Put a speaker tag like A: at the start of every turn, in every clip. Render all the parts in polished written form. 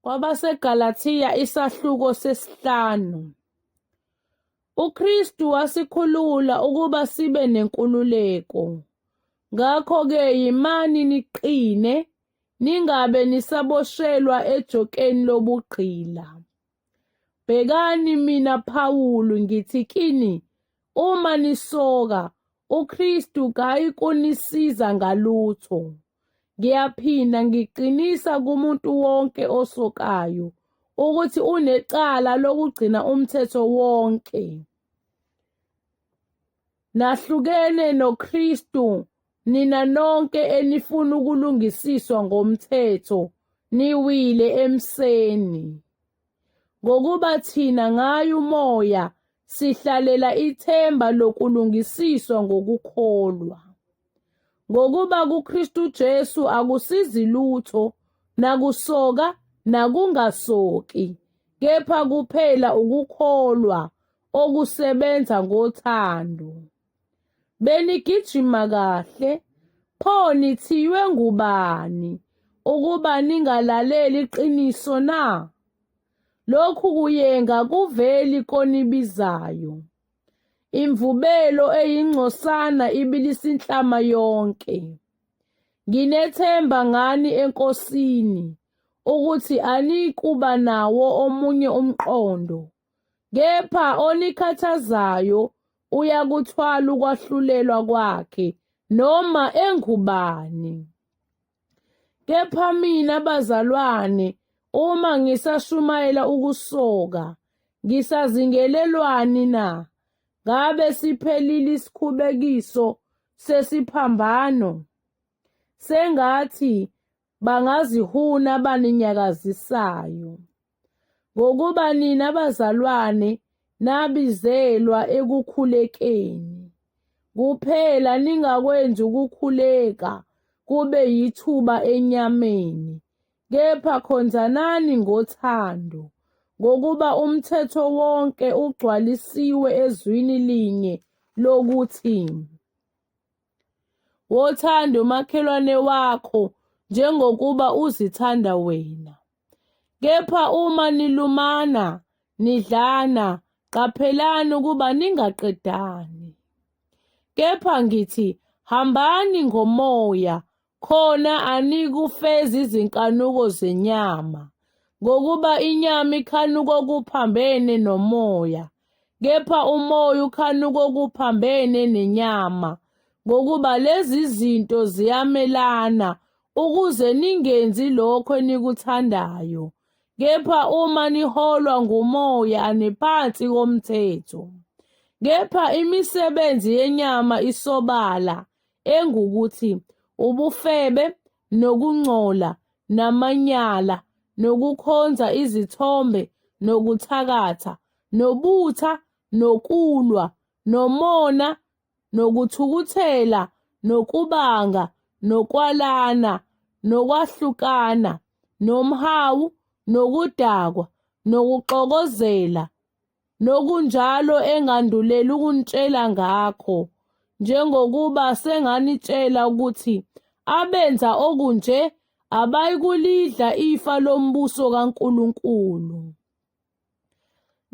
A: KwabaseGalathiya isahluko sesihlanu. UKristu wasikhulula ukuba sibe nenkululeko. Ngakho-ke yimani niqine, ningabe nisaboshelwa ejokeni lobugqila. Bhekani mina Phawulu ngithi kini, uma nisoka, uKristu kayikunisiza ngalutho. Ngiyaphinda ngiqinisa kumuntu wonke osokayo ukuthi unecala lokugcina umthetho wonke. Nahlukene noKristu nina nonke enifuna ukulungisiswa ngomthetho, niwile emseni. Ngokuba thina ngaye uMoya sihlalela ithemba lokulungisiswa ngokukholwa. Ngokuba kuKristu Jesu akusizi lutho nakusoka nakungasoki, kepha kuphela ukukholwa okusebenza ngothando. Benigijima kahle, pho nithiywe ngubani ukuba ningalaleli iqiniso na? Lokhu kuyenga kuveli konibizayo. Imvubelo eyingcosana ibilisa inhlama yonke. Nginethemba ngani eNkosini ukuthi anikuba nawo omunye umqondo, kepha onikhathazayo uyakuthwala ukwahlulelwa kwakhe noma engubani. Kepha mina bazalwane, uma ngisashumayela ukusoka, ngisazingelelwani na? Ngabe siphelile isikhubekiso sesiphambano? Sengathi bangazihuna abaninyakazisayo. Ngokuba nina bazalwane nabizelwa ekukhulekeni. Kuphela ningakwenzi ukukhuleka kube yithuba enyameni, kepha khonzanani ngothando, ngokuba umthetho wonke ugcwalisiwe ezwini linye lokuthi, Wothanda umakhelwane wakho njengokuba uzithanda wena. Kepha uma nilumana, nidlana, qaphelani ukuba ningaqedani. Kepha ngithi, hambani ngomoya, khona anikufezi izinkanuko zenyama. Ngokuba inyama ikhanuka okuphambene nomoya, kepha umoya ukhanuka okuphambene nenyama, ngokuba lezi zinto ziyamelana ukuze ningenzi lokho enikuthandayo. Kepha uma niholwa ngumoya aniphansi komthetho. Kepha imisebenzi yenyama isobala, engukuthi ubufebe nokungcola namanyala nokukhonza izithombe nokuthakatha nobutha nokulwa nomona nokuthukuthela nokubanga nokwalana nokwahlukana nomhawu nokudakwa nokuxokozela nokunjalo engandulela ukunitshela ngakho njengokuba senganitshela ukuthi abenza okunje abayikulidla ifa lombuso kaNkulunkulu.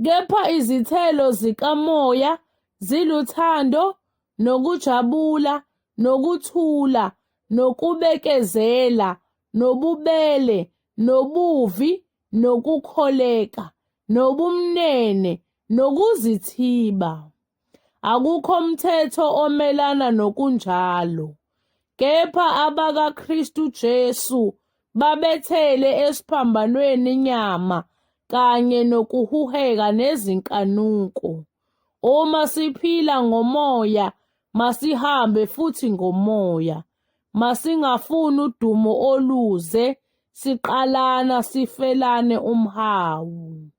A: Kepha izithelo zikaMoya ziluthando, nokujabula, nokuthula, nokubekezela, nobubele, nobuvi, nokukholeka, nobumnene, nokuzithiba. Akukho mthetho omelana nokunjalo. Kepha abakaKristu Jesu babethele esiphambanweni inyama kanye nokuhuheka nezinkanuko. Uma siphila ngomoya, masihambe futhi ngomoya. Masingafuni udumo oluze, siqalana sifelane umhawu.